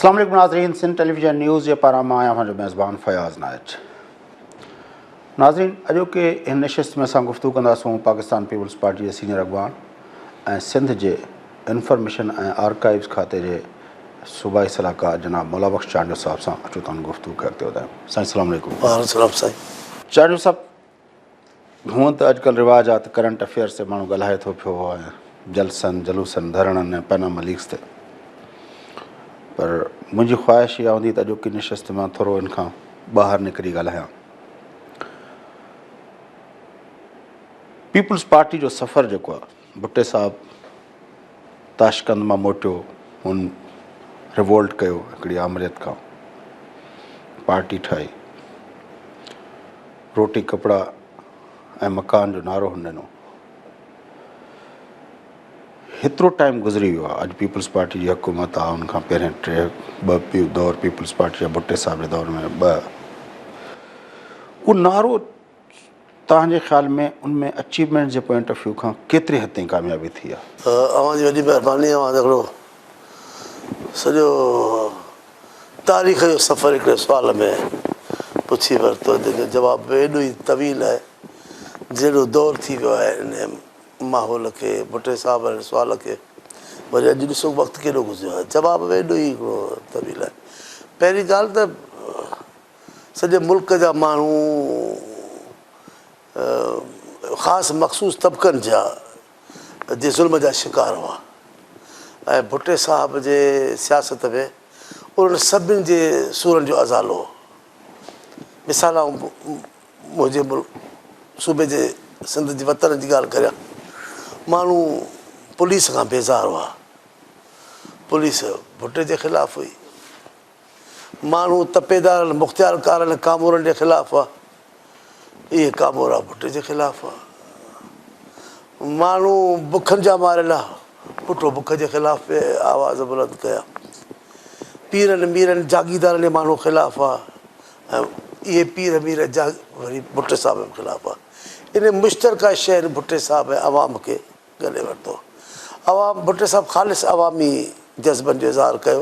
اسلام عليڪم ناظرين سنڌ ٽيليويزن نيوز جي پاران مان آهيان اوهان جو ميزبان فياض نائچ ناظرين اڄوڪي هن نشست ۾ اسان گفتگو ڪنداسون پاڪستان پيپلز پارٽي جي سينئر اڳواڻ ۽ سنڌ جي انفارميشن ۽ آرڪائيوز کاتي جي صوبائي صلاحڪار جناب مولا بخش چانڊيو صاحب سان اچو ته ان گفتگو کي اڳتي وڌايون. سائين السلام عليڪم. وعليڪم السلام سائين. چانڊيو صاحب هونئن ته اڄڪلهه رواج آهي ته ڪرنٽ افيئرس تي ماڻهو ڳالهائي ٿو پيو ۽ جلسن جلوسن ڌرڻن ۽ پاناما ليڪس تي پر منهنجي خواهش اها هوندي ته اڄوڪي نشست مان ٿورو ان کان ٻاهر نڪري ڳالهايان. پيپلز پارٽي جو سفر جيڪو آهي ڀٽي صاحب تاشقند مان موٽيو، هن ريوولٽ ڪيو هڪڙي آمريت کان، پارٽي ٺاهي، روٽي ڪپڙا ۽ مڪان جو نعرو هن ڏنو. هيترو ٽائيم گذري ويو آهي، اڄ پيپلز پارٽي جي حڪومت آهي، ان کان پهرين ٽي ٻه دور پيپلز پارٽي جا ڀٽي صاحب جي دور ۾ ٻه اهو نعرو توهان جي خيال ۾ ان ۾ اچيومينٽ جي پوائنٽ آف ويو کان ڪيتري حد تائين ڪاميابي ٿي آهي؟ اوهان جي وڏي مهرباني اوهان هڪڙو سڄو تاريخ جو سفر هڪڙي سوال ۾ پڇي ورتو جنهن جو جواب به ايڏو ئي طويل آهي جهڙو دور ٿي ويو آهي ان ماحول کي ڀٽي صاحب واري سوال کي وري اڄ ڏسو وقت ڪيڏو گذريو آهي جواب به ايڏو ئي هڪڙو طويل آهي پهرين ڳالهه ته سڄي ملڪ جا ماڻهو خاص مخصوص طبقن جا جي ظلم جا شڪار هئا ۽ ڀٽي صاحب جي سياست ۾ انهن سڀني جي سورن جو ازالو هو. مثال آئون منهنجي ملڪ صوبي جي سنڌ جي وطن جي ڳالهه ڪريان ماڻهو پوليس کان بيزار هئا پوليس ڀٽي جي خلاف هئي. ماڻهو تپيدارن، مختيارڪارن ۽ ڪامورن جي خلاف هئا. اهي ڪامورا ڀٽي جي خلاف هئا. ماڻهو بکن جا ماريل هئا. ڀٽو بک جي خلاف به آواز بلند ڪيا. پيرن، ميرن، جاگيردارن جي ماڻهو خلاف هئا ۽ اهي پير، مير، جا وري ڀٽي صاحب جي خلاف هئا. انهن مشترڪه شين ڀٽي صاحب ۽ عوام کي ڳنڍي ورتو. عوام ڀٽي صاحب خالص عوامي جذبن جو اظهار ڪيو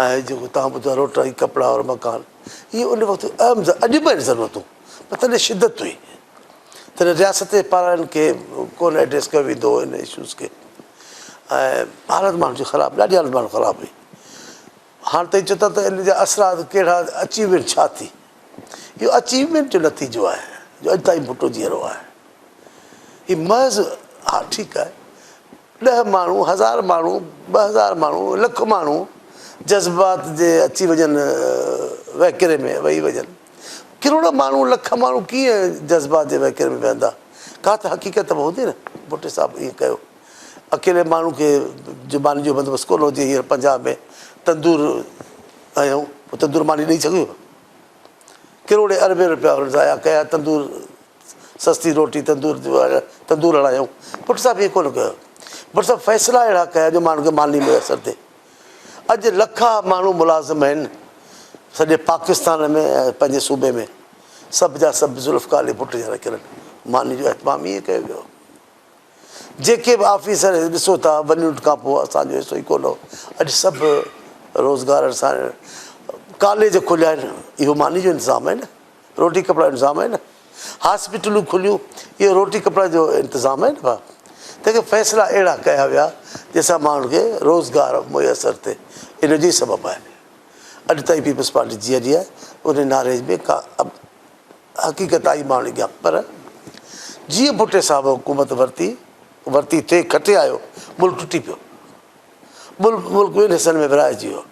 ۽ جيڪو توهان ٻڌو آهي روٽي ڪپڙا اور مڪان اهي ان وقت اهم اڄ به آهن ضرورتون پر تڏهن شدت هئي تڏهن رياست جي پاران ان کي ڪونه ايڊريس ڪيو ويندو هو ان اشوز کي ۽ حالت ماڻهن جي خراب ڏاڍي حالت ماڻهن خراب هئي هاڻ تائين چون ٿا ته ان جا اثرات ڪهڙا اچيومينٽ ڇا ٿي اهو اچيومينٽ جو نتيجو آهي جو اڄ تائين ڀٽو جيئرو آهي هي محض ها ٺيڪ آهي ڏهه ماڻهو هزار ماڻهو 2000 ماڻهو لک ماڻهو جذبات جي اچي وڃن وهڪري ۾ وهي وڃن ڪروڙ ماڻهو لک ماڻهو ڪيئن جذبات جي وهڪري ۾ وهندا ڪا ته حقيقت به هوندي نه ڀٽي صاحب ائين ڪيو اڪيلي ماڻهو کي زبان جو بندوبست ڪونه هجي هينئر پنجاب ۾ تندور هنيو پوء تندور ماني ڏئي سگهيو ڪروڙين اربين روپيا هنن ضايع ڪيا تندور سستي روٽي تندور تندور هڻايائون ڀٽ صاحب ائين ڪونه ڪيو ڀٽ صاحب فيصلا اهڙا ڪيا جو ماڻهن کي ماني ميسر ٿئي اڄ لکا ماڻهو ملازم آهن سڄي پاڪستان ۾ ۽ پنهنجي صوبي ۾ سڀ جا سڀ ذوالفقار علي ڀٽي جا رکيل آهن ماني جو اهتمام ائين ڪيو ويو جيڪي به آفيسر ڏسو ٿا ون يونٽ کان پوء اسان جو حصو ئي ڪونه هو اڄ سڀ روزگار سان ڪاليج کليا آهن اهو ماني جو انتظام آهي نه روٽي ڪپڙا جو انتظام آهي نه هاسپيٽلون کليون اهو روٽي ڪپڙا جو انتظام آهي نه ڀاء تنهن کي فيصلا اهڙا ڪيا ويا جنهن سان ماڻهن کي روزگار ميسر ٿئي ان جو ئي سبب آهي اڄ تائين پيپلز پارٽي جيئري آهي ان نعري ۾ ڪا حقيقت آئي ماڻهن اڳيان پر جيئن ڀٽي صاحب حڪومت ورتي ورتي ٿي کٽي آيو ملڪ ٽٽي پيو ملڪ ملڪ ٻن حصن ۾ ورهائجي ويو.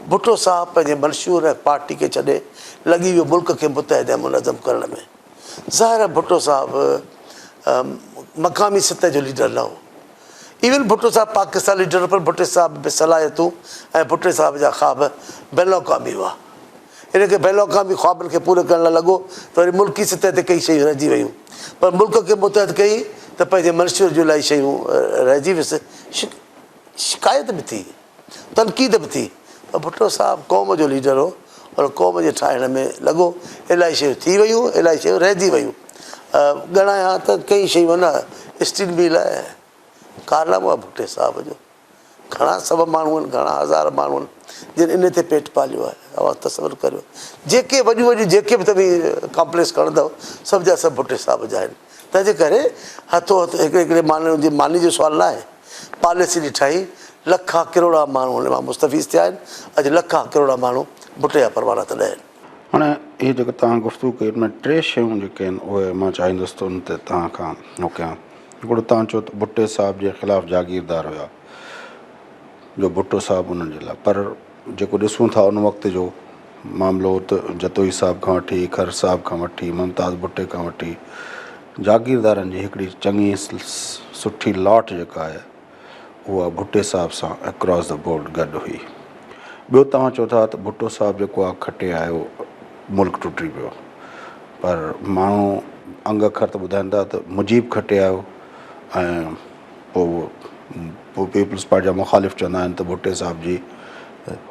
ڀٽو صاحب پنهنجي منشور ۽ پارٽي کي ڇڏي لڳي ويو ملڪ کي متحد ۽ منظم ڪرڻ ۾. ظاهر آهي ڀٽو صاحب مقامي سطح جو ليڊر نه هو. ايون ڀٽو صاحب پاڪستان ليڊر هو پر ڀٽي صاحب به صلاحيتون ۽ ڀٽي صاحب جا خواب بين الاقوامي هئا. ان کي بين الاقوامي خوابن کي پورو ڪرڻ لاء لڳو ته وري ملڪي سطح تي ڪئي شيون رهجي ويون پر ملڪ کي متحد ڪيائين ته پنهنجي منشور جون الاهي شيون رهجي ويس. شڪايت به ٿي، تنقيد به ٿي پر ڀٽو صاحب قوم جو ليڊر هو، ان قوم جي ٺاهڻ ۾ لڳو، الاهي شيون ٿي ويون، الاهي شيون رهجي ويون. ڳڻايان ته ڪئي شيون نه، اسٽيل مل آهي، ڪارنامو آهي ڀٽي صاحب جو. گهڻا سڀ ماڻهو آهن، گهڻا هزار ماڻهو آهن جن ان تي پيٽ پاليو آهي. اوهان تصور ڪريو جيڪي وڏيون وڏيون جيڪي به توهين ڪامپليڪس کڻندؤ سڀ جا سڀ ڀٽي صاحب جا آهن. تنهن جي ڪري هٿو هٿ هڪڙي هڪڙي ماڻهو جي ماني جو سوال نه آهي. پاليسي ڏٺائين لکان ڪروڙا ماڻهو ان مان مستفيض ٿيا آهن. اڄ لکان ڪروڙا ماڻهو ڀٽي جا پروانا تڏهن آهن. هاڻي هي جيڪو توهان گفتگو ڪئي ان ۾ ٽي شيون جيڪي آهن اهي مان چاهيندس ته ان تي توهان کان هو ڪيان. هڪڙو توهان چيو ته ڀٽي صاحب جي خلاف جاگيردار هيا جو ڀٽو صاحب انهن جي لاء پر جيڪو ڏسون ٿا ان وقت جو معاملو ته جتوئي صاحب کان وٺي کر صاحب کان وٺي ممتاز ڀٽي کان وٺي جاگيردارن جي هڪڙي چڱي سٺي لاٽ جيڪا آهي اها ڀٽي صاحب سان اڪراس the board گڏ هئي. ٻيو توهان چئو ٿا ته ڀٽو صاحب جيڪو آ کٽي آيو ملڪ ٽٽي پيو پر ماڻهو انگ اکر ته ٻڌائين ٿا ته مجيب کٽي آيو ۽ پوء پوء پيپلز پارٽي جا مخالف چوندا آهن ته ڀٽي صاحب جي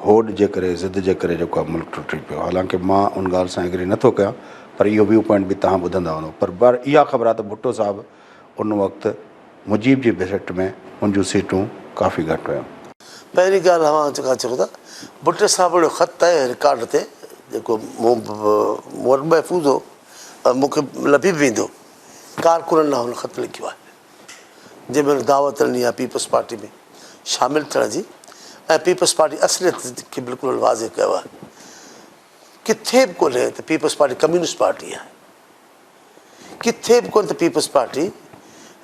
هوڏ جي ڪري ضد جي ڪري جيڪو آ ملڪ ٽٽي پيو حالانڪه مان ان ڳالهه سان ايگري نٿو ڪيان پر اهو ويو پوائنٽ به توهان ٻڌندا هوندو پر بر اها خبر آ ته ڀٽو صاحب ان وقت مجيب جي ڀيٽ ۾ ان جون سيٽون ڪافي گهٽ هيون. پهرين ڳالهه اوهان جيڪا چئو ٿا ڀٽي صاحب جو خط آهي رڪارڊ تي جيڪو مون وٽ محفوظ هو ۽ مون کي لڀي به ويندو ڪارڪنن ڏانهن هن خط لکيو آهي جنهن ۾ هن دعوت ڏني آهي پيپلز پارٽي ۾ شامل ٿيڻ جي ۽ پيپلز پارٽي اصليت کي بلڪل واضح ڪيو آهي ڪٿي به ڪونهي ته پيپلز پارٽي ڪميونسٽ پارٽي آهي ڪٿي به ڪونه ته پيپلز پارٽي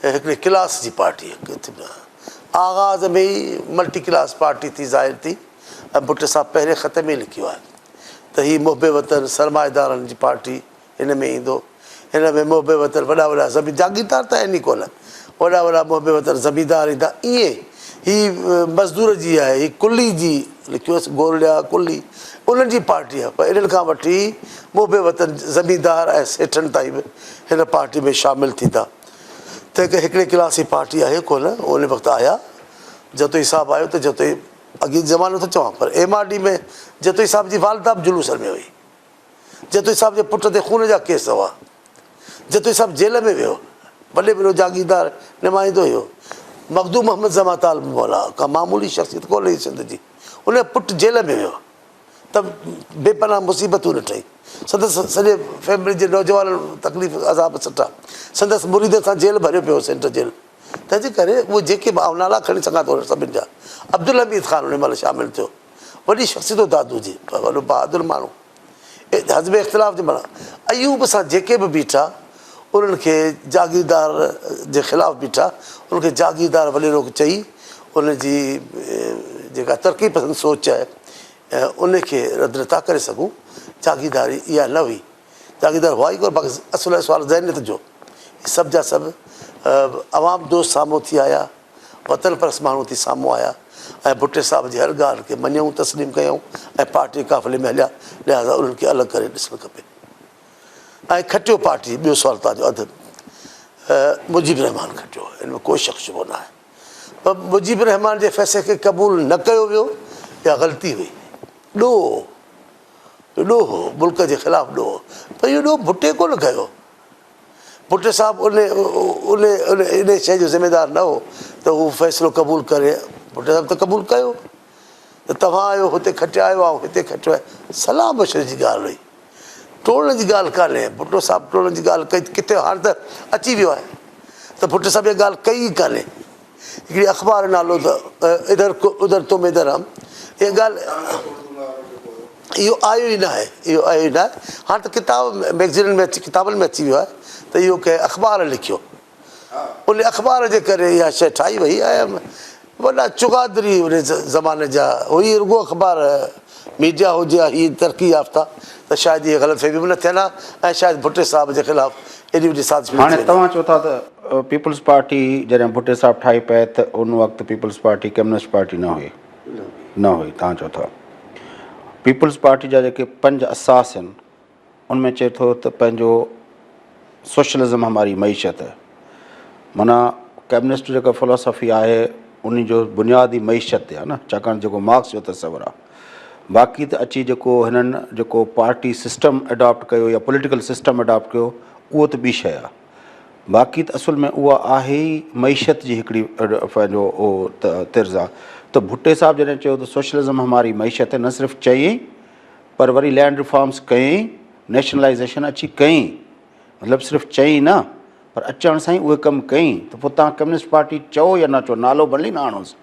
هڪڙي ڪلاس جي پارٽي آهي ڪٿي به نه. آغاز ۾ ئي ملٽي ڪلاس پارٽي ٿي ظاهر ٿي ۽ ڀٽي صاحب پهرين خط ۾ ئي لکيو آهي ته هي محب وطن سرمائيدارن جي پارٽي هن ۾ ايندو هن ۾ محب وطن وڏا وڏا زمين جاگيردار ته آهن ئي ڪونه وڏا وڏا محب وطن زميندار ايندا ائين هي مزدور جي آهي، هي ڪلي جي لکيو گورڙيا ڪلي انهن جي پارٽي آهي پر انهن کان وٺي محب وطن زميندار ۽ سيٺن تائين به هن پارٽي ۾ شامل ٿيندا. تنهن ڪري هڪڙي ڪلاس جي پارٽي آهي ڪونه. ان وقت آيا جتوئي صاحب آيو ته جتوئي اڳي زمانو ٿو چوان پر ايم آر ڊي ۾ جتوئي صاحب جي والده به جلوسن ۾ هئي. جتوئي صاحب جي پٽ تي خون جا ڪيس هئا. جتوئي صاحب جيل ۾ ويو. وڏي ۾ وڏو جاگيردار نمائندو هيو. مخدوم محمد زمان طالب مولا ڪا معمولي شخصيت ڪونه هئي سنڌ جي. ان جو پٽ جيل ۾ ويو ته بي پناهه مصيبتون ڏٺائين. سندس سڄي فيملي جي نوجوانن تڪليف عذاب سٺا. سندس مريدن سان جيل ڀريو پيو هو سينٽر جيل. تنهن جي ڪري اهي جيڪي به آئون نالا کڻي سگهان ٿو سڀن جا. عبدالحميد خان ان مهل شامل ٿيو. وڏي شخصيت هو دادو جي وڏو بهادر ماڻهو حزب اختلاف جي معنيٰ ايوب سان جيڪي به بيٺا انهن کي جاگيردار جي خلاف بيٺا انهن کي جاگيردار وڏيرو چئي ان جي جيڪا ترقي پسند سوچ آهي ان کي رد نٿا ڪري سگهون جاگيرداري اها نه هئي جاگيردار هئا ئي ڪونه باقي اصل آهي سوال ذهنيت جو سڀ جا سڀ عوام دوست سامهون ٿي آيا وطن پرست ماڻهو ٿي سامهون آيا ۽ ڀٽي صاحب جي هر ڳالهه کي مڃيائون، تسليم ڪيائون ۽ پارٽي جي قافلي ۾ هليا، لهٰذا انهن کي الڳ ڪري ڏسڻ کپي. ۽ کٽيو پارٽي، ٻيو سوال توهان جو اڌ مجيب الرحمان کٽيو، ان ۾ ڪو شڪ شبهو نه آهي پر مجيب الرحمان جي فيصلي کي قبول نه ڪيو ويو اها غلطي هئي، ڏوهه هو، ڏوهه هو، ملڪ جي خلاف ڏوهه هو، پر اهو ڏوهه ڀٽي ڪونه ڪيو. ڀٽي صاحب ان ان ان شيء جو ذميدار نه هو ته هو فيصلو قبول ڪري. ڀٽي صاحب ته قبول ڪيو ته توهان آهيو هتي کٽيا آهيو آئون هتي کٽيو آهيان. صلاح مشوري جي ڳالهه هئي، ٽوڙڻ جي ڳالهه ڪانهي. ڀٽو صاحب ٽوڙڻ جي ڳالهه ڪئي ڪٿي هاڻ ته اچي ويو آهي ته ڀٽي صاحب اها ڳالهه ڪئي ئي ڪانهي. هڪڙي اخبار جو نالو ته ادھر ادھر تم ادھر هم اها ڳالهه اهو آيو ئي ناهي اهو آيو ئي ناهي هاڻ ته ڪتاب ميگزينن ۾ اچي ڪتابن ۾ اچي ويو آهي ته اهو ڪنهن اخبار لکيو ان اخبار جي ڪري اها شيء ٺاهي وئي ۽ وڏا چغادري ان زماني جا هئي رڳو اخبار ميڊيا هجي ها هي ترقي يافته ته شايد اهي غلط فهميون به نه ٿين ها ۽ شايد ڀٽي صاحب جي خلاف ايڏي وڏي سازش به نه هاڻي ٿي وڃي ها. توهان چئو ٿا ته پيپلز پارٽي جڏهن ڀٽي صاحب ٺاهي پئي ته ان وقت پيپلز پارٽي ڪميونسٽ پارٽي نه هئي نه هئي توهان چئو ٿا پيپلز پارٽي جا جيڪي پنج اساس آهن ان ۾ چئي ٿو ته پنهنجو سوشلزم هماري معيشت هي معنيٰ ڪميونسٽ جيڪا فلاسافي آهي ان جو بنياد ئي معيشت تي آهي نه ڇاڪاڻ جيڪو مارڪس جو تصور آهي باقي ته اچي جيڪو هنن جيڪو پارٽي سسٽم اڊاپٽ ڪيو يا پوليٽيڪل سسٽم اڊاپٽ ڪيو اهو ته ٻي شيء آهي. باقي ته اصل ۾ اها آهي ئي معيشت جي هڪڙي پنهنجو اهو طرز آ ته ڀٽي صاحب جڏهن چيو ته سوشلزم هماري معيشت هي نه صرف چيائين پر وري لينڊ ريفارمز ڪيائين نيشنلائيزيشن اچي ڪيائين مطلب صرف چيائين نه پر اچڻ سان ئي اهي ڪم ڪيائين ته پوء توهان ڪميونسٽ پارٽي چئو يا نه چئو نالو ڀلي نه آڻوس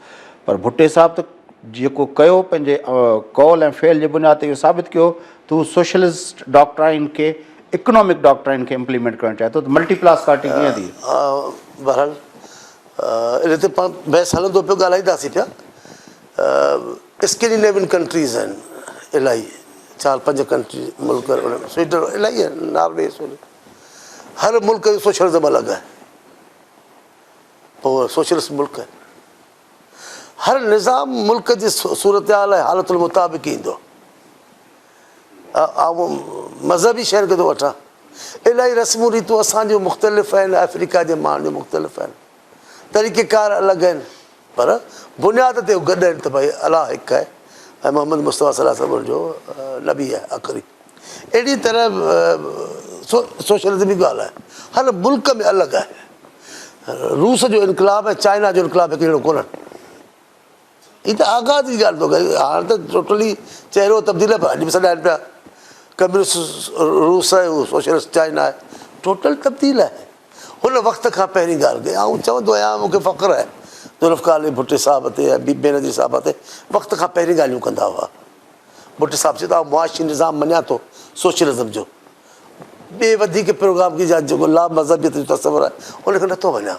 پر ڀٽي صاحب ته جيڪو ڪيو پنهنجي قول ۽ فعل جي بنياد تي اهو ثابت ڪيو ته هو سوشلسٽ ڊاڪٽرائن کي اڪنامڪ ڊاڪٽرائن کي امپليمينٽ ڪرڻ چاهي ٿو ته ملٽي ڪلاس پارٽي ڪيئن ٿي؟ بهرحال ان تي پاڻ بحث هلندو پيو ڳالهائينداسين پيا. اسڪينڊينيوين ڪنٽريز آهن الاهي چار پنج ڪنٽري ملڪ سوئيڊن الاهي آهن ناروي سوئيڊن هر ملڪ جو سوشلزم الڳ آهي پوء سوشلسٽ ملڪ آهن. هر نظام ملڪ جي صورتحال ۽ حالتن مطابق ايندو. آئون مذهبي شين کي ٿو وٺان. الاهي رسمون ريتون اسان جون مختلف آهن، آفريڪا جي ماڻهن جون مختلف آهن. طريقه ڪار الڳ آهن پر بنياد تي هو گڏ آهن ته ڀائي الله هڪ آهي ۽ محمد مصطفيٰ صلي الله عليه وسلم ان جو نبي آهي آخري. اهڙي طرح سوشلزم جي ڳالهه آهي. هر ملڪ ۾ الڳ آهي. روس جو انقلاب ۽ چائنا جو انقلاب هڪ جهڙو ڪونهن. هي ته آغاز جي ڳالهه ٿو ڪري، هاڻ ته ٽوٽلي چهرو تبديل آهي پر اڄ به سڏائن پيا ڪميونسٽ روس آهي هو سوشلسٽ چائنا آهي، ٽوٽل تبديل آهي. هن وقت کان پهرين ڳالهه ڪئي، آئون چوندو آهيان مون کي فخر آهي ذوالفقار علي ڀٽي صاحب تي ۽ بينظير صاحب تي وقت کان پهرين ڳالهيون ڪندا هئا. ڀٽي صاحب چيو ته آئون معاشي نظام مڃان ٿو سوشلزم جو، ٻئي وڌيڪ پروگرام کي يا جيڪو لا مذهبيت جو تصور آهي ان کي نٿو مڃان.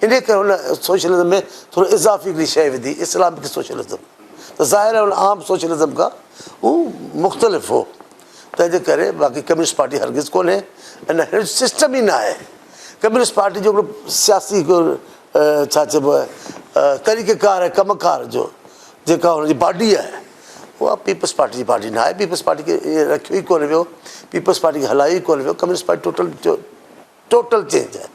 انهيء ڪري هن سوشلزم ۾ ٿورو اضافي هڪڙي شيء وڌي، اسلامڪ سوشلزم. ته ظاهر آهي ان عام سوشلزم کان هو مختلف هو. تنهن جي ڪري باقي ڪميونسٽ پارٽي هرگز ڪونهي ۽ نه هن جو سسٽم ئي ناهي. ڪميونسٽ پارٽي جو هڪڙو سياسي هڪ ڇا چئبو آهي طريقه ڪار آهي ڪم ڪار جو جيڪا هن جي باڊي آهي. اها پيپلز پارٽي جي باڊي ناهي، پيپلز پارٽي کي ائين رکيو ئي ڪونه ويو، پيپلز پارٽي کي هلايو ئي ڪونه ويو، communist party total total change آهي،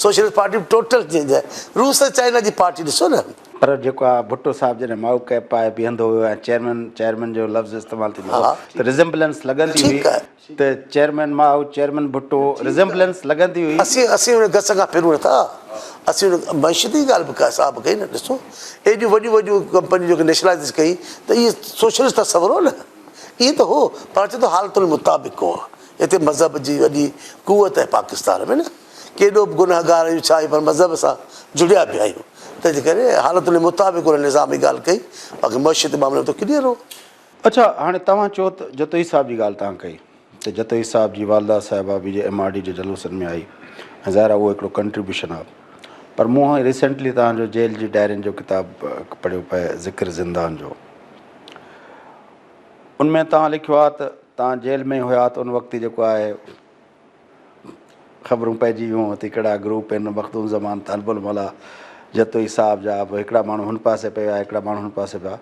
سوشلسٽ پارٽي به ٽوٽل چينج آهي، روس ۽ چائنا جي پارٽي ڏسو نه. پر جيڪو آ ڀٽو صاحب جڏهن مائو ڪيپ پائي بيهندو هيو ۽ چيئرمين چيئرمين جو لفظ استعمال ٿيندو هو ته ريزمبلنس لڳندي هئي ته chairman Mao chairman Bhutto resemblance لڳندي هئي. اسين اسين ان گس کان ڦرون نٿا اسين ان معيشت جي ڳالهه به صاحب ڪئي نه ڏسو ايڏيون وڏيون وڏيون ڪمپنيون جيڪي نيشنلائيز ڪئي ته اهي سوشلسٽ تصور هو نه ائين ته هو پر چئي ٿو حالتن مطابق هو هتي مذهب جي وڏي قوت آهي پاڪستان ۾ نه ڪيڏو به گنهگار آهيون ڇا آهيون پر مذهب سان جڙيا پيا آهيون تنهن جي ڪري حالتن مطابق ان نظام جي ڳالهه ڪئي باقي معيشت معاملي ۾ ته ڪليئر هو. اڇا هاڻي توهان چئو ته جتوئي صاحب جي ڳالهه توهان ڪئي ته جتوئي صاحب جي والده صاحبه به جي ايم آر ڊي جي جلوسن ۾ آئي ۽ ظاهر آهي اهو هڪڙو ڪنٽريبيوشن آهي پر مون ريسينٽلي توهان جو جيل جي ڊائرين جو ڪتاب پڙهيو پئي ذڪر زندان جو ان ۾ توهان لکيو آهي ته توهان جيل ۾ هيا ته ان وقت جيڪو آهي خبرون پئجي ويون اتي ڪهڙا گروپ آهن مخدوم زمان طالب الموليٰ جتوئي صاحب جا به هڪڙا ماڻهو هن پاسي پيا هڪڙا ماڻهو هن پاسي پيا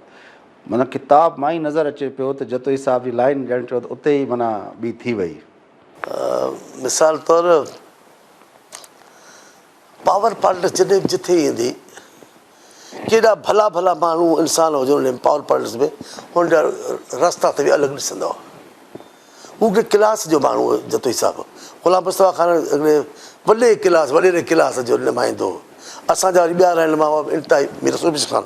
معنيٰ ڪتاب مان ئي نظر اچي پيو ته جتوئي صاحب جي لائين ڄڻ چئو ته اتي ئي معنيٰ ٻي ٿي وئي. مثال طور پاور پالٽڪس جڏهن به جٿي ايندي ڪيڏا ڀلا ڀلا ماڻهو انسان هجن ان پاور پالٽڪس ۾ هن جا رستا ته به الڳ ڏسندا هئا. هو هڪڙي ڪلاس جو ماڻهو هو جتوئي صاحب. غلام مصطفيٰ خان هڪڙي وڏي ڪلاس وڏيري ڪلاس جو نمائندو هو. اسان جا وري ٻيا رهنما هئا انتهائي مير رسول بخش خان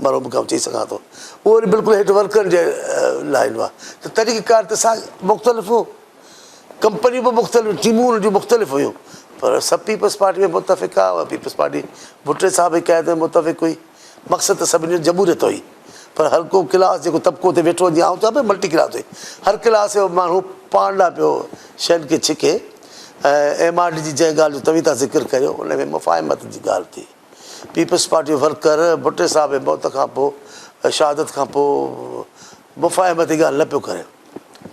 مرحوم کي آئون چئي سگهان ٿو. اهو وري بلڪل هيٺ ورڪرن جي لائين هئا ته طريقه ڪار ته ساڳ مختلف هو. ڪمپنيون به مختلف ٽيمون ان جون مختلف هيون پر سڀ پيپلز پارٽي ۾ متفق هئا. پيپلز پارٽي ڀٽي صاحب جي قيادت ۾ متفق هئي. مقصد ته سڀني جو جمهوريت هئي پر هر ڪو ڪلاس جيڪو طبقو اتي ويٺو هو جيئن آئون چوان پيو ملٽي ڪلاس هئي هر ڪلاس جو ماڻهو پاڻ ڏانهن پيو شين کي ڇڪي ۽ ايم آر ڊي جي جنهن ڳالهه جو توهين ٿا ذڪر ڪريو ان ۾ مفاهمت جي ڳالهه ٿي پيپلز پارٽي جو ورڪر ڀٽي صاحب جي موت کان پوء شهادت کان پوء مفاهمت جي ڳالهه نه پيو ڪري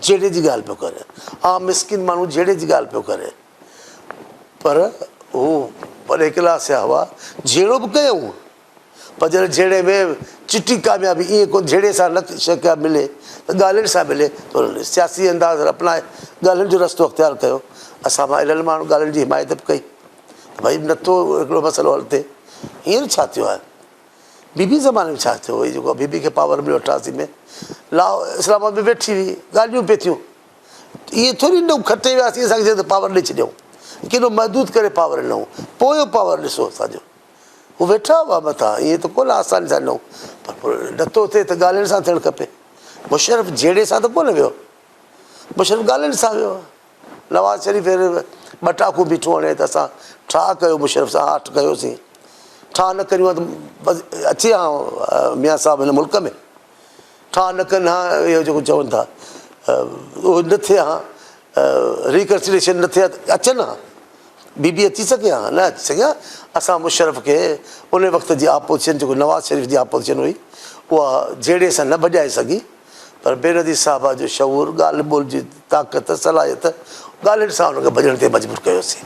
جهيڙي جي ڳالهه پيو ڪري عام مسڪين ماڻهو جهيڙي جي ڳالهه پيو ڪري پر هو وڏي ڪلاس جا هئا، جهيڙو به ڪيائون، پر جڏهن جهيڙي ۾ چٽي ڪاميابي ائين ڪونه جهيڙي سان نه شيء ڪا ملي ته ڳالهين سان ملي ته انهن سياسي انداز اپنائي ڳالهين جو رستو اختيار ڪيو. اسان مان الهن ماڻهن ڳالهين جي حمايت به ڪئي ته ڀائي نٿو هڪڙو مسئلو حل ٿئي. هينئر ڇا ٿيو آهي؟ بي بي زماني ۾ ڇا ٿيو؟ هي جيڪو بي بي کي پاور مليو 88 ۾ لاهور اسلام آباد ۾ ويٺي هئي ڳالهيون پئي ٿيون. ائين ٿوري نه کٽي وياسين اسان کي چيو ته پاور ڏئي ڇڏيائون. ڪيڏو محدود ڪري پاور ڏنائون. پويون پاور ڏسو اسان جو. هو ويٺا هئا مٿان، ائين ته ڪونه آساني سان ڏنائون. پر پوء نٿو ٿئي ته ڳالهين سان ٿيڻ کپي. مشرف جهيڙي سان ته ڪونه ويو. مشرف ڳالهين سان ويو. نواز شريف هينئر ٻه ٽاڪون بيٺو هڻي ته اسان ٺاهه ڪيو مشرف سان هاٺ ڪيوسين. ٺاهه نه ڪريون ها ته اچي ها ميان صاحب هن ملڪ ۾. ٺاهه نه ڪن ها اهو جيڪو چون ٿا اهو نه ٿئي ها ريڪنسليشن نه ٿئي ها ته اچن ها بي بي اچي سگهي ها نه اچي سگهي ها اسان مشرف کي ان وقت جي آپوزيشن جيڪو نواز شريف جي آپوزيشن هئي اها جهيڙي سان نه ڀڄائي سگهي پر بينظير صاحبه جو شعور ڳالهه ٻولهه جي طاقت صلاحيت ڳالهين سان ان کي ڀڄڻ تي مجبور ڪيوسين.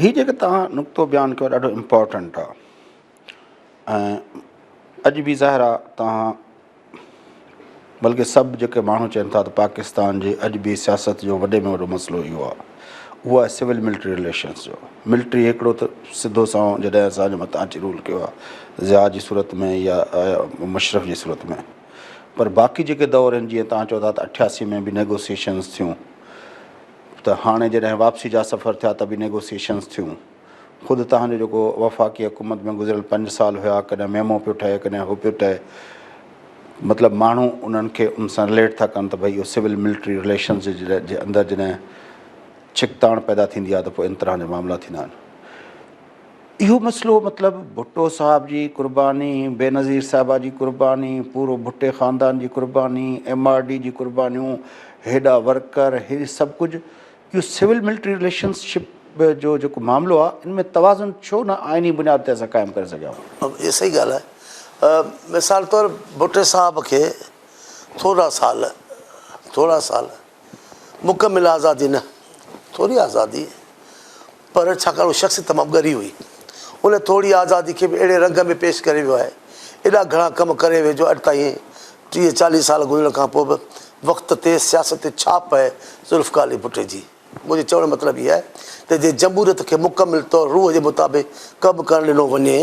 هي جيڪو توهان نقطو بيان ڪيو ڏاڍو امپورٽنٽ آ ۽ اڄ به ظاهر آ توهان بلڪه سڀ جيڪي ماڻهو چون ٿا ته پاڪستان جي اڄ به سياست جو وڏي ۾ وڏو مسئلو اهو آهي اهو آهي سول ملٽري رليشنس جو ملٽري هڪڙو ته سڌو سنئون جڏهن اسان جي مٿان اچي رول ڪيو آهي ضياء جي صورت ۾ يا مشرف جي صورت ۾ پر باقي جيڪي دور آهن جيئن تان چئو ٿا ته 88 ۾ به نيگوسيشنس ٿيون ته هاڻي جڏهن واپسي جا سفر ٿيا ته به نيگوسيشنس ٿيون خود توهان جو جيڪو وفاقي حڪومت ۾ گذريل پنج سال هيا ڪڏهن ميمو پيو ٺهي ڪڏهن هو پيو ٺهي مطلب ماڻهو انهن کي ان سان رليٽ ٿا ڪن ته ڀئي اهو سول ملٽري رليشنز جي اندر جڏهن ڇڪتاڻ پيدا ٿيندي آهي ته پوء ان طرح جا معاملا ٿيندا آهن اهو مسئلو مطلب ڀٽو صاحب جي قرباني بينظير صاحبه جي قرباني پورو ڀٽي خاندان جي قرباني ايم آر ڊي جي قربانيون هيڏا ورڪر هي سڀ ڪجهه اهو سول ملٽري رليشنز شپ جو جيڪو معاملو آهي ان ۾ توازن ڇو نه آئيني بنياد تي اسان قائم ڪري سگهيا آهيون؟ اها صحيح ڳالهه آهي. مثال طور ڀٽي صاحب کي ٿورا سال ٿورا سال مڪمل آزادي نه ٿوري آزادي پر ڇاڪاڻ اها شخصيت تمام ڳري هئي ان ٿوري آزادي کي به اهڙي رنگ ۾ پيش ڪري ويو آهي ايڏا گهڻا ڪم ڪري ويو جو اڄ تائين 30 40 سال گذرڻ کان پوء به وقت تي سياست تي ڇاپ آهي ذوالفقار علي ڀٽي جي. منهنجي چوڻ جو مطلب هي آهي ته جي جمهوريت کي مڪمل طور روح جي مطابق ڪم ڪرڻ ڏنو وڃي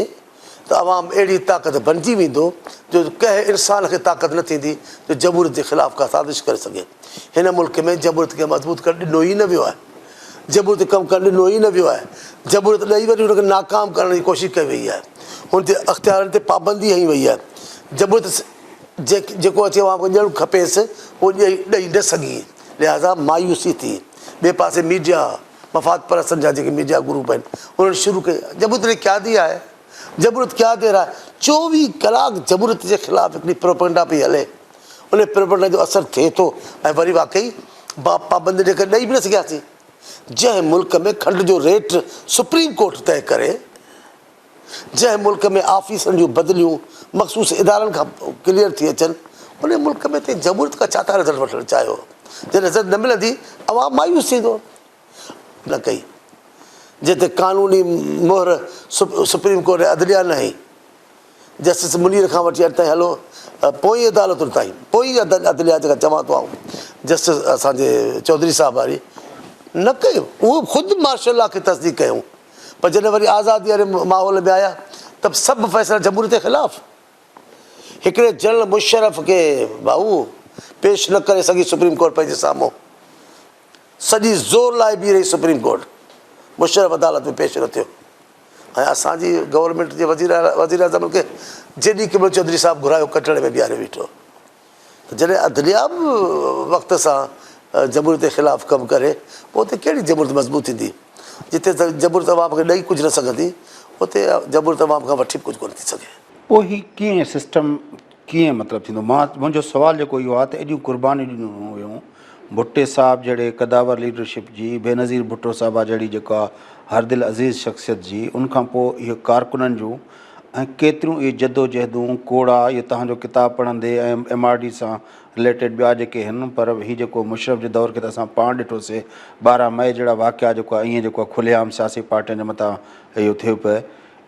ته عوام اهڙي طاقت بنجي ويندو جو ڪنهن انسان کي طاقت نه ٿيندي جو جمهوريت جي خلاف ڪا سازش ڪري سگهي. هن ملڪ ۾ جمهوريت کي مضبوط ڪرڻ ڏنو ئي نه ويو آهي. جمهوريت تي ڪم ڪرڻ ڏنو ئي نه ويو آهي. جمهوريت ڏئي وري ان کي ناڪام ڪرڻ جي ڪوشش ڪئي وئي آهي. هن تي اختيارن تي پابندي هنئي وئي آهي. جمهوريت جيڪو اچي عوام کي ڏيڻ کپيس اهو ڏئي نه سگهي. لهذا مايوسي ٿي. ٻئي پاسي ميڊيا مفاد پرستن جا جيڪي ميڊيا گروپ آهن انهن شروع ڪئي جمهوريت ني ڪيا ديا هي جمهوريت ڪيا the رها هي 24 ڪلاڪ جمهوريت جي خلاف هڪڙي پروپيگنڊا پئي هلي ان پروپيگنڊا جو اثر ٿئي ٿو ۽ وري واقعي پابندي جي ڪري ڏئي به نه سگهياسين جنهن ملڪ ۾ کنڊ جو ريٽ سپريم ڪورٽ طئي ڪري جنهن ملڪ ۾ آفيسرن جون بدليون مخصوص ادارن کان ڪليئر ٿي اچن، ان ملڪ ۾ تين جمهوريت کان ڇا ٿا رزلٽ وٺڻ چاهيو؟ جڏهن رزلٽ نه ملندي عوام مايوس ٿيندو. نه ڪئي جنهن تي قانوني مهر سپريم ڪورٽ ۽ عدليه نه هنئي. جسٽس منير کان وٺي اڄ تائين هلو پوئين عدالتن تائين پوئين عدليه جيڪا چوان ٿو آئون جسٽس اسان جي چوڌري صاحب واري نه ڪيو اهو خود مارشل لا کي تصديق ڪيائون. پر جڏهن وري آزادي واري ماحول ۾ آيا ته سڀ فيصلا جمهوريت جي خلاف. هڪڙي جنرل مشرف کي ڀائو پيش نه ڪري سگهي سپريم ڪورٽ پنهنجي سامهون. سڄي زور لائي بيهي رهي سپريم ڪورٽ. مشرف عدالت ۾ پيش نه ٿيو ۽ اسان جي گورنمينٽ جي وزيراعظم کي جيڏي ڪمل چوڌري صاحب گهرايو ڪٽهڙي ۾ بيهاريو بيٺو. ته جڏهن عدليه به وقت سان جمهوريت جي خلاف ڪم ڪري پوء اتي ڪهڙي جمهوريت مضبوط ٿيندي؟ جتي جمهوريت عوام کي ڏئي ڪجهه نه سگهندي اتي جمهوريت عوام کان وٺي به ڪجهه ڪونه ٿي سگهي. پوء هي ڪيئن سسٽم ڪيئن مطلب ٿيندو؟ مان منهنجو سوال جيڪو اهو آهي ته ايڏيون قربانيون ڏنيون ويون ڀٽي صاحب جهڙي قداور ليڊرشپ جي، بينظير ڀٽو صاحبه جهڙي جيڪا هر دل عزيز شخصيت جي، ان کان پوء اهي ڪارڪنن جون ۽ ڪيتريون اهي جدوجهدون، ڪوڙا، اهو توهان جو ڪتاب پڙهندي ۽ ايم آر ڊي سان رليٽيڊ ٻيا جيڪي هن پر هي جيڪو مشرف جي دور کي ته اسان پاڻ ڏٺوسي 12 مئي جهڙا واقعا جيڪو آهي ائين جيڪو آهي کلي عام سياسي پارٽين جي مٿان اهو ٿيو پئي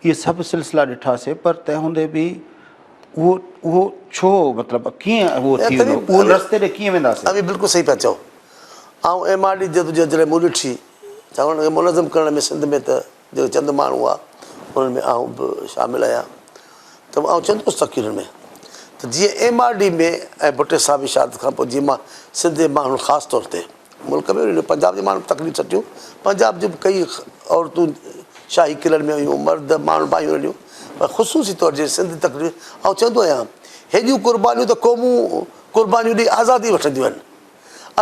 اهي سڀ سلسلا ڏٺاسي پر تنهن هوندي به اهو اهو ڇو مطلب ڪيئن اهو ٿي ويندو اهو رستي ڏي ڪيئن وينداسين؟ اوهين بلڪل صحيح پيا چئو. آئون ايم آر ڊي جدوجهد جڏهن مون ڏٺي ڇاڪاڻ ان کي منظم ڪرڻ ۾ سنڌ ۾ ته جيڪي چند ماڻهو هئا انهن ۾ آئون به شامل آهيان ته آئون چوندو هوس تقريرن ۾ ته جيئن ايم آر ڊي ۾ ۽ ڀٽي صاحب جي شهادت کان پوء جيئن مان سنڌ جي ماڻهن خاص طور تي ملڪ ۾ وري پنجاب جي ماڻهن به تڪليف سٺيون، پنجاب جون به ڪئي عورتون شاهي قلعن ۾ هيون، مرد ماڻهن باهيون رليون، پر خصوصي طور جي سنڌ تڪليف آئون چوندو آهيان هيڏيون قربانيون ته قومون قربانيون ڏئي آزادي وٺنديون آهن،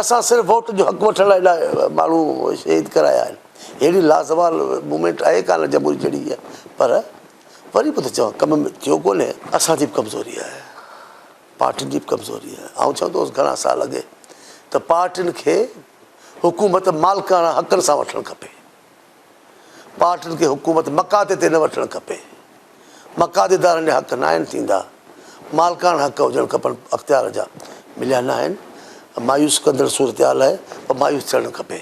اسان صرف ووٽ جو حق وٺڻ لاء ايڏا ماڻهو شهيد ڪرايا آهن، ههڙي لازوال موومينٽ آهي ڪانه جمهوري جهڙي هيء، پر وري به ٿو چوان ڪم ٿيو ڪونهي. اسان جي به ڪمزوري آهي. پارٽين جي به ڪمزوري آهي. آئون چوندو هوس گهڻا سال اڳي ته پارٽين کي حڪومت مالڪاڻا حقن سان وٺڻ کپي. پارٽين کي حڪومت مقاطعي تي نه وٺڻ کپي. مقاطعيدارن جا حق ناهن ٿيندا. مالڪاڻا حق هجڻ کپن اختيار جا. مليا ناهن. مايوس ڪندڙ صورتحال آهي پر مايوس ٿيڻ نه کپي.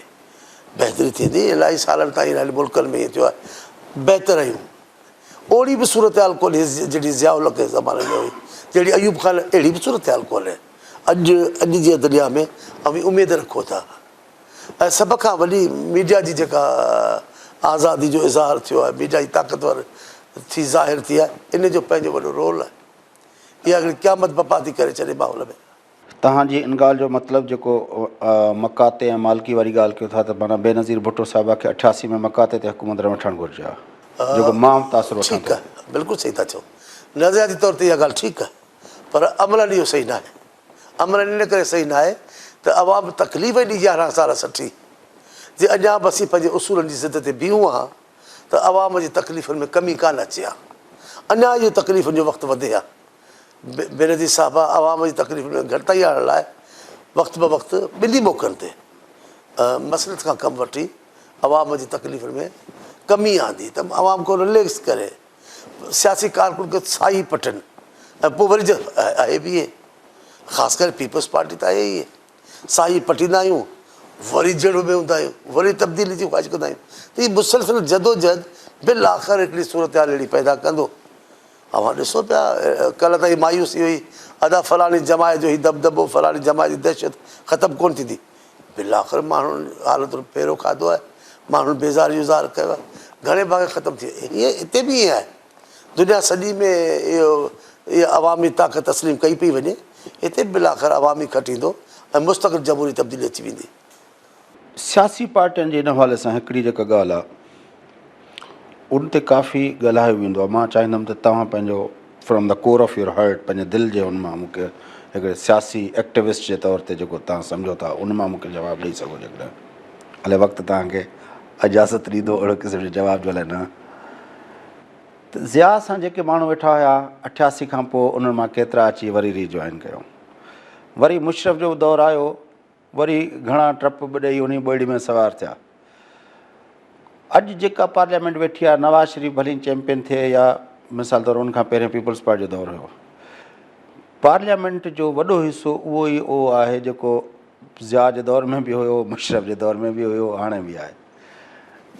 بهتري ٿيندي. الاهي سالن تائين الاهي ملڪن ۾ ائين ٿيو آهي. بهتر آهيون. اوڙي به صورتحال ڪونهي جهڙي ضياء الحق جي زماني ۾ هئي، جهڙي ايوب خان اهڙي به صورتحال ڪونهي. اڄ اڄ جي دنيا ۾ اوهين اميد رکو ٿا ۽ سڀ کان وڏي ميڊيا جي جيڪا آزادي جو اظهار ٿيو آهي، ميڊيا جي طاقتور ٿي ظاهر ٿي آهي، ان جو پنهنجو وڏو رول آهي. اها هڪڙي قيامت بپا ٿي ڪري ڇڏي ماحول ۾. توهان جي ان ڳالهه جو مطلب جيڪو مقاطعي ۽ مالڪي واري ڳالهه ڪيو ٿا ته معنيٰ بينظير ڀٽو صاحبه کي 88 ۾ مقاطعي تي حڪومت نه وٺڻ گهرجي ها جيڪو مان به تاثر وٺان ٺيڪ آهي بلڪل صحيح ٿا چئو نظرياتي طور تي اها ڳالهه ٺيڪ آهي پر عملاً اهو صحيح ناهي عملاً ان ڪري صحيح ناهي ته عوام تڪليف ايڏي 11 سال سٺي جي اڃا به اسين پنهنجي اصولن جي ضد تي بيهون ها ته عوام جي تڪليفن ۾ ڪمي ڪانه اچي ها اڃا اهو تڪليفن جو وقت وڌي ها بينظير صاحبه عوام جي تڪليفن ۾ گهٽتائي آڻڻ لاء وقت به وقت ٻنهي موقعن تي مصلحت کان ڪم وٺي عوام جي تڪليفن ۾ ڪمي آندي ته عوام کي رليڪس ڪري سياسي ڪارڪن کي ساهي پٽن ۽ پوء وري آهي به ائين خاص ڪري پيپلز پارٽي ته آهي ئي ساهي پٽيندا آهيون وري جهڙو ۾ هوندا آهيون وري تبديلي جي خواهش ڪندا آهيون ته هي مسلسل جدوجهد بالآخر هڪڙي صورتحال اهڙي پيدا ڪندو اوهان ڏسو پيا ڪلهه تائين مايوسي هئي ادا فلاڻي جماعت جو هي دٻدٻو فلاڻي جماعت جي دهشت ختم ڪونه ٿيندي بالآخر ماڻهن حالتن ڦيرو کاڌو آهي ماڻهن بيزاري جو اظهار ڪيو آهي گهڻي ڀاڱي ختم ٿي وئي هيئن هتي به ائين آهي دنيا سڄي ۾ اهو اها عوامي طاقت تسليم ڪئي پئي وڃي هتي به بالآخر عوامي کٽيندو ۽ مستقل جمهوري تبديلي اچي ويندي. سياسي پارٽين جي ان حوالي سان هڪڙي جيڪا ڳالهه آهي ان تي ڪافي ڳالهايو ويندو آهي مان چاهيندم ته توهان پنهنجو from the core of your heart پنهنجي دل جي ان مان مون کي هڪڙي سياسي ايڪٽيوسٽ جي طور تي جيڪو توهان سمجهو ٿا ان مان مون کي جواب ڏئي سگهو جيڪڏهن الائي وقت توهان کي اجازت ڏيندو اهڙو قسم جو جواب جو الائي نه ته ضياء سان جيڪي ماڻهو ويٺا هيا 88 کان پوء انهن مان ڪيترا اچي وري ري جوائن ڪيو وري مشرف جو دور آيو وري گهڻا ٽرپ به ڏئي انهي ٻيڙي ۾ سوار ٿيا. اڄ جيڪا پارليامينٽ ويٺي آهي نواز شريف ڀلي چيمپئن ٿئي يا مثال طور ان کان پهرين پيپلز پارٽي جو دور هيو. پارليامينٽ جو وڏو حصو اهو ئي اهو آهي جيڪو ضياء جي دور ۾ به هيو، مشرف جي دور ۾ به هيو، هاڻي به آهي.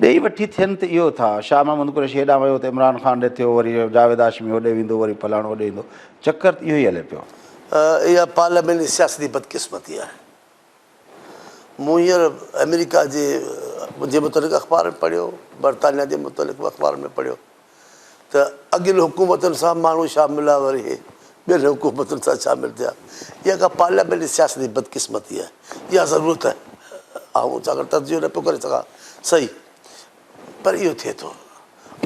ڏيئي وٺي ٿين ته اهو ٿا. شاهه محمود قريشي هيڏانهن ويو ته عمران خان ڏي ٿيو، وري جاويد هاشمي هوڏي ويندو، وري فلاڻو هوڏي ايندو. چڪر ته اهو ئي هلي پيو. اها پارليامينٽ جي سياست جي بدقسمتي آهي. مون هينئر آمريڪا جي جي متعلق اخبار ۾ پڙهيو، برطانيا جي متعلق به اخبارن ۾ پڙهيو ته اڳين حڪومتن سان ماڻهو شامل آ وري ٻين حڪومتن سان شامل ٿيا. اها ڪا پارليامينٽ جي سياست جي بدقسمتي آهي. اها ضرورت آهي. آئون ڇاڪاڻ تجزيو نه پيو ڪري سگهان صحيح پر اهو ٿئي ٿو.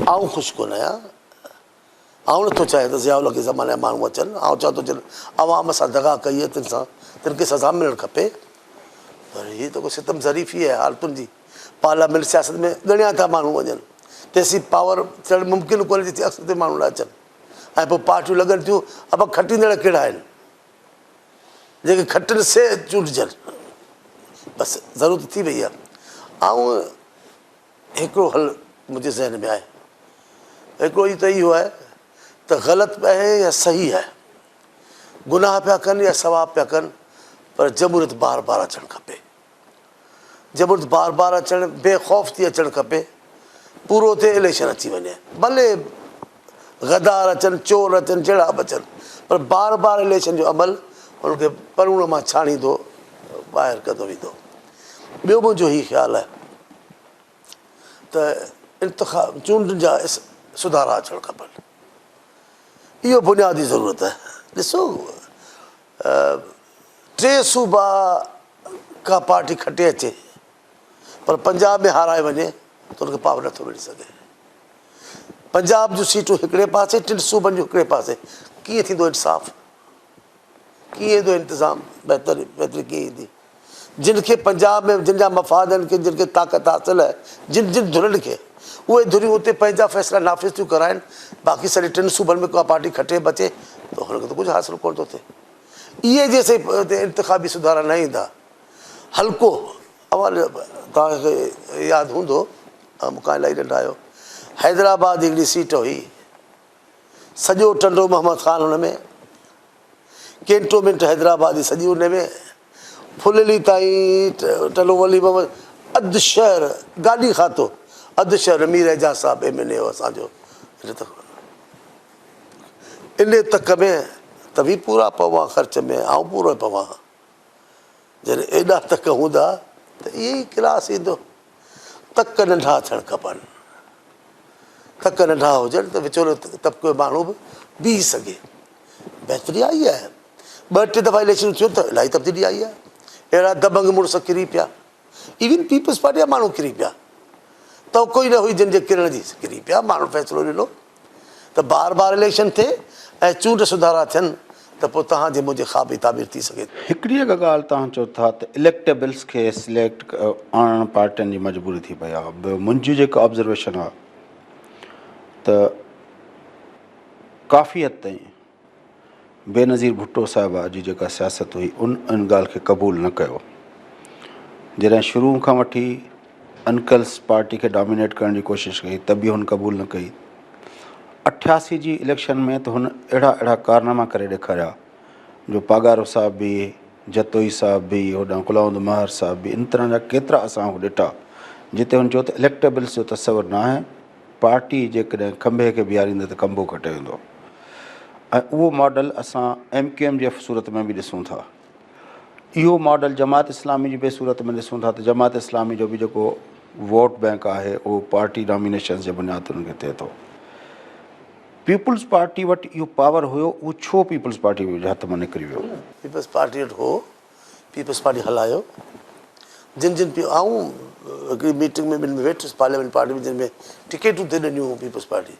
آئون خوش ڪونه آهيان. آئون نٿو چاهيان ته ضياء الحق جي زماني جا ماڻهو اچن. آئون چوان ٿو جن عوام سان دغا ڪئي آهي تن سان تن کي سزا ملڻ کپي. پر هي ته ڪو ستم ظريفي آهي حالتن جي. پارليامينٽ سياست ۾ ڳڻيا ٿا ماڻهو وڃن تيسين پاور ٿيڻ ممڪن ڪونهي جيسين اڪثريت ماڻهو نه اچن ۽ پوء پارٽيون لڳن ٿيون ابا کٽيندڙ ڪهڙا آهن جيڪي کٽن سي چونڊجن بس ضرورت ٿي وئي آهي آئون هڪڙو حل منهنجي ذهن ۾ آهي هڪڙو ئي ته اهو آهي ته غلط به آهي يا صحيح آهي گناهه پيا ڪن يا ثواب پيا ڪن پر جمهوريت بار بار اچڻ کپي جبرت بار بار اچڻ بي خوف ٿي اچڻ کپي پورو ٿئي اليڪشن اچي وڃي ڀلي غدار اچن، چور اچن، جهڙا به اچن پر بار بار اليڪشن جو عمل انهن کي پروڻ مان ڇاڻيندو ٻاهر ڪندو ويندو. ٻيو منهنجو هي خيال آهي ته انتخاب چونڊن جا سڌارا اچڻ کپن. اهو بنيادي ضرورت آهي. ڏسو ٽي صوبا ڪا پارٽي کٽي اچي پر پنجاب ۾ هارائي وڃي ته ان کي پاور نٿو ملي سگهي. پنجاب جون سيٽون هڪڙي پاسي ٽن صوبن جون هڪڙي پاسي ڪيئن ٿيندو انصاف؟ ڪيئن ايندو انتظام بهتر بهتري ڪيئن ايندي؟ جن کي پنجاب ۾ جن جا مفاد آهن جن کي طاقت حاصل آهي جن جن ڌرين کي اهي ڌريون اتي پنهنجا فيصلا نافذ ٿيون ڪرائن باقي سڄي ٽن صوبن ۾ ڪا پارٽي کٽي بچي ته هن کي ته ڪجهه حاصل ڪونه ٿو ٿئي. اهي جيسين انتخابي سڌارا نه ايندا هلڪو اوهان توهان کي ياد هوندو مون کان الائي ننڍا آهيو حيدرآباد جي هڪڙي سيٽ هئي سڄو ٽنڊو محمد خان هن ۾ ڪينٽومينٽ حيدرآباد جي سڄي ان ۾ ڦليلي تائين ٽنڊو ولي محمد اڌ شهر گاڏي کاتو اڌ شهر مير اعجاز صاحب ايم اين اي هو اسان جو ان تڪ ۾ توهين پورا پوان خرچ ۾ آئون پورو پوان جڏهن ايڏا تڪ هوندا ته ائين ئي ڪلاس ايندو. تڪ ننڍا ٿيڻ کپن. تڪ ننڍا هجن ته وچولو طبقي جو ماڻهو به بيهي سگهي. بهتري آئي آهي. ٻه ٽي دفعا اليڪشنون ٿيون ته الاهي تبديلي آئي آهي. اهڙا دبنگ مڙس ڪري پيا. ايون پيپلز پارٽي جا ماڻهو ڪري پيا. توقع ئي نه هئي جن جي ڪرڻ جي ڪري پيا. ماڻهن فيصلو ڏنو. ته بار بار اليڪشن ٿئي ۽ چونڊ سڌارا ٿين ته پوء توهان جي منهنجي خواب جي تعبير ٿي سگهي ٿي. هڪڙي اڳ ڳالهه توهان چئو ٿا ته اليڪٽيبلز کي سليڪٽ آڻڻ پارٽين جي مجبوري ٿي پئي آهي ٻيو منهنجي جيڪا آبزرويشن آهي ته ڪافي حد تائين بينظير ڀٽو صاحبه جي جيڪا سياست هئي ان ان ڳالهه کي قبول نه ڪيو. جڏهن شروع کان وٺي انڪلس پارٽي کي ڊامينيٽ ڪرڻ جي ڪوشش ڪئي ته به هن قبول نه ڪئي. 88 جي اليڪشن ۾ ته هن اهڙا اهڙا ڪارناما ڪري ڏيکاريا جو پاڳارو صاحب به جتوئي صاحب به هوڏانهن غلام محمد مهر صاحب به ان طرح جا ڪيترا اسان هو ڏٺا جتي هن چيو ته اليڪٽيبلس جو تصور ناهي پارٽي جيڪڏهن کنڀي کي بيهاريندي ته کنڀو کٽي ويندو ۽ اهو ماڊل اسان ايم ڪيو ايم جي صورت ۾ به ڏسون ٿا. اهو ماڊل جماعت اسلامي جي به صورت ۾ ڏسون ٿا ته جماعت اسلامي جو به جيڪو ووٽ بئنڪ آهي اهو پارٽي نامينيشنز جي بنياد تي انهن کي ٿئي ٿو. پيپلز پارٽي وٽ اهو پاور هيو اهو ڇو پيپلز پارٽي جي هٿ مان نڪري ويو؟ پيپلز پارٽي وٽ هو پيپلز پارٽي هلايو جن جن پي آئون هڪڙي ميٽنگ ۾ ٻن ۾ ويٺس پارليامينٽ پارٽي ۾ جن ۾ ٽڪيٽون ٿي ڏنيون پيپلز پارٽي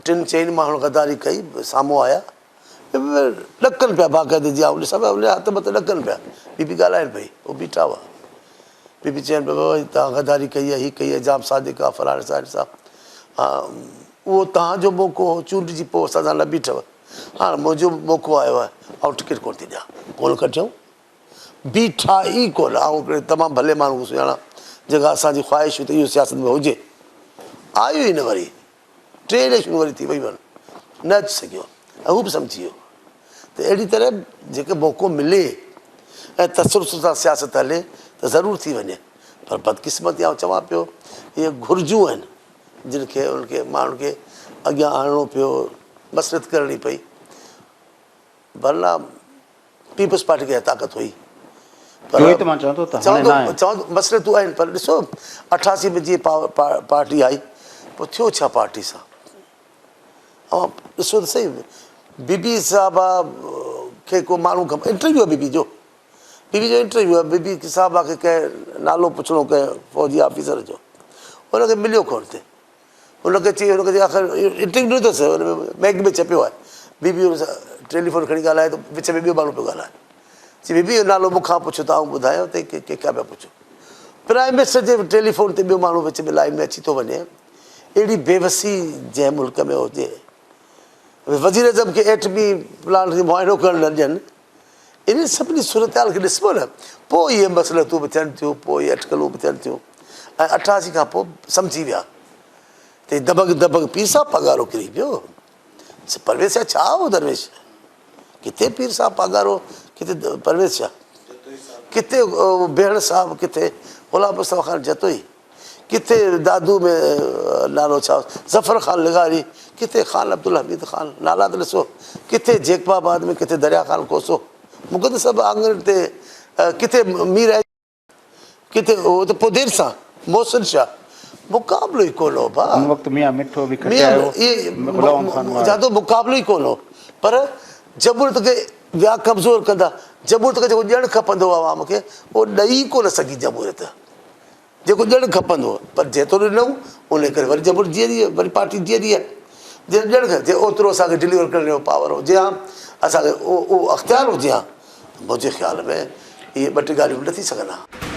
ٽن چئن ماڻهن غداري ڪئي سامهون آيا ڏڪن پيا باقاعدي جي آئون ڏسان پيا ان جا هٿ مٿ ڏڪن پيا بي بي ڳالهائين پئي هو بيٺا هئا بي بي چين پيا بابا توهان غداري ڪئي آهي هي ڪئي آهي جام صادق آهي فلاڻي صاحب صاحب ها اهو توهان جو موقعو هو چونڊجي پوء اسان سان نه بيٺو هاڻ منهنجو موقعو آيو آهي، آئون ٽڪيٽ ڪونه ٿي ڏيان. ڪونه ڪڍيائون. بيٺا ئي ڪونه. آئون هڪڙي تمام ڀلي ماڻهو کي سڃاڻان، جيڪا اسان جي خواهش هئي ته اهو سياست ۾ هجي. آيو ئي نه وري. ٽي اليڪشنون وري ٿي ويون آهن. نه اچي سگهيو ۽ هو به سمجهي ويو ته اهڙي طرح جيڪي موقعو ملي ۽ تسلسل سان سياست هلي ته ضرور ٿي وڃي. پر بدقسمتي آئون چوان پيو اهي گهرجون آهن. جن کي انهن کي ماڻهن کي اڳيان آڻڻو پيو، مصلحت ڪرڻي پئي. ورنه پيپلز پارٽي کي اها طاقت هئي. پر اهو ئي ته مان چوان ٿو ته هاڻي ناهي. چوان ٿو مصلحتون آهن پر ڏسو 88 ۾ جيئن پارٽي آئي پوء ٿيو ڇا پارٽي سان؟ اوهان ڏسو ته سهي بي بي صاحبه کي ڪو ماڻهو انٽرويو آهي بي بي جو. بي بي جو انٽرويو آهي، بي بي صاحبه کي ڪنهن نالو پڇڻو ڪنهن فوجي آفيسر جو، هن کي مليو ڪونه ٿي، هن کي چئي هن کي چئي آخر انٽرويو ڏنو اٿس هن ۾ ميگ ۾ ڇپيو آهي، بي بي هن سان ٽيليفون کڻي ڳالهائي ته وچ ۾ ٻيو ماڻهو پيو ڳالهائي، چي بي بي اهو نالو مون کان پڇو ته آئون ٻڌايان ته ڪنهن کان پيا پڇو، پرائم منسٽر جي ٽيليفون تي ٻيو ماڻهو وچ ۾ لائين ۾ اچي ٿو وڃي، اهڙي بيوسي جنهن ملڪ ۾ هجي، وزيراعظم کي ايٽمي پلانٽ جو معائنو ڪرڻ نه ڏين. انهن سڀني صورتحال کي ڏسبو نه پوء اهي مصلحتون به ٿين ٿيون، پوء اهي اٽڪلون به ٿين ٿيون ۽ 88 کان پوء سمجهي ويا ته هي دبنگ دبنگ پير صاحب پاڳارو ڪري پيو. پرويز شاهه ڇا هو درويش؟ ڪٿي پير صاحب پاڳارو، ڪٿي پرويز شاهه، ڪٿي بيهڻ صاحب، ڪٿي غلام مصطفيٰ خان جتوئي، ڪٿي دادو ۾ نالو ڇا ظفر خان لغاري، ڪٿي خان عبدالحميد خان، نالا ته ڏسو، ڪٿي جيڪب آباد ۾ ڪٿي دريا خان کوسو، مون کي ته سڀ آڱرين تي ڪٿي مير ڪٿي هو ته پوء دير سان محسن شاهه مقابلو ئي ڪونه هو ڀاء. ان وقت ميان مٺو به کٽي آيو غلام خان وارو. جادو مقابلو ئي ڪونه هو پر جمهوريت کي ويا ڪمزور ڪندا جمهوريت کي جيڪو ڏيڻ کپندو هو عوام کي اهو ڏئي ڪونه سگهي جمهوريت جيڪو ڏيڻ کپندو هو پر جيترو ڏنائون ان ڪري وري جمهوريت جيئري آهي وري پارٽي جيئري آهي جي ڏيڻ جي اوترو اسان کي ڊليور ڪرڻ جو پاور هجي ها اسان کي اهو اختيار هجي ها منهنجي خيال ۾ اهي ٻه ٽي ڳالهيون به نه ٿي سگهن ها.